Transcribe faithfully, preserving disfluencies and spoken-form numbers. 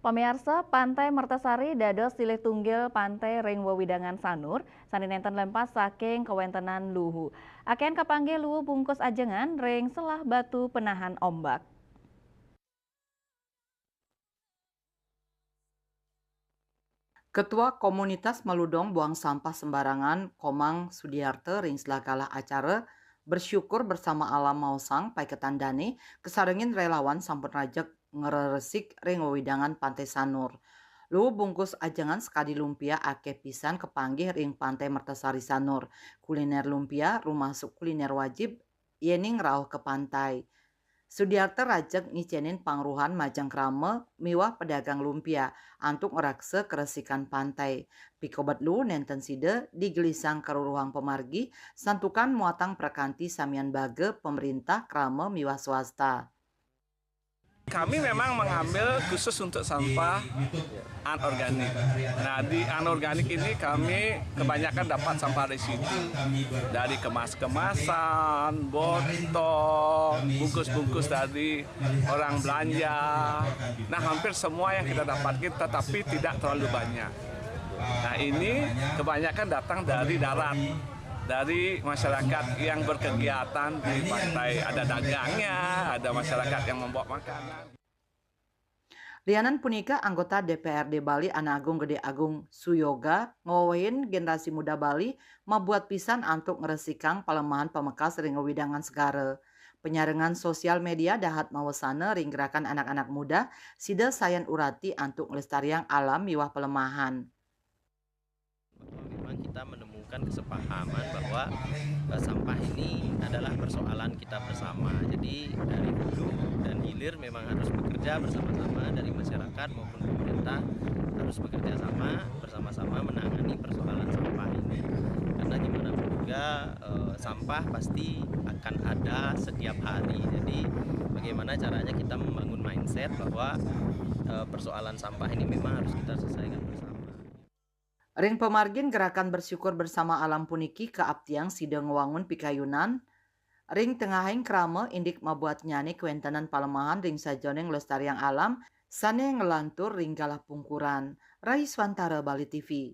Pamiarsa, Pantai Mertasari dados silih tunggil pantai ring wewidangan Sanur, sane nenten lempas saking kawentenan luhu. Aken kapanggih luhu bungkus ajengan ring selah batu penahan ombak. Ketua Komunitas Meludong Buang Sampah Sembarangan, Komang Sudiarte, ring selakalah acara Bersyukur Bersama Alam maosang paiketan dane kasarengin relawan sampun rajeg ngreresik ring wewidangan Pantai Sanur. Luhu bungkus ajengan sakadi lumpia akeh pisan kapanggih ring Pantai Mertasari Sanur. Kuliner lumpia rumasuk kuliner wajib yening rauh ka pantai. Sudiarte rajeg ngicenin pangruhan majeng krama miwah pedagang lumpia antuk ngraksa karesikan pantai. Pikobet luhu nenten sida digelisang karuruhang pamargi santukan muatang prakanti samian baga pemerintah, krama miwah swasta. Kami memang mengambil khusus untuk sampah anorganik. Nah, di anorganik ini kami kebanyakan dapat sampah residu dari kemas-kemasan, botol, bungkus-bungkus dari orang belanja. Nah, hampir semua yang kita dapatkan, tetapi tidak terlalu banyak. Nah, ini kebanyakan datang dari darat, dari masyarakat yang berkegiatan di pantai. Ada dagangnya, ada masyarakat yang membawa makanan. Lianan punika, anggota D P R D Bali Anagung Gede Agung Suyoga ngwewehin generasi muda Bali mabuat pisan antuk ngresikang palemahan pamekas ring wewidangan segara. Penyarengan sosial media dahat mawesana ring gerakan anak-anak muda, sida sayan urati antuk nglestariang alam miwah palemahan. Bahwa memang kita menemukan kesepahaman bahwa, eh, sampah ini adalah persoalan kita bersama. Jadi dari hulu dan hilir memang harus bekerja bersama-sama, dari masyarakat maupun pemerintah harus bekerja sama, bersama-sama menangani persoalan sampah ini. Karena gimana pun juga, eh, sampah pasti akan ada setiap hari. Jadi bagaimana caranya kita membangun mindset bahwa, eh, persoalan sampah ini memang harus kita selesaikan bersama. Ring pamargin gerakan Bersyukur Bersama Alam puniki kaaptiang sida ngwangun pikayunan ring tengahing krama indik mabuatnyane kawentenan palemahan ring sajeroning nglestariang alam sane nglantur ring galah pungkuran. Raiswantara, Bali T V.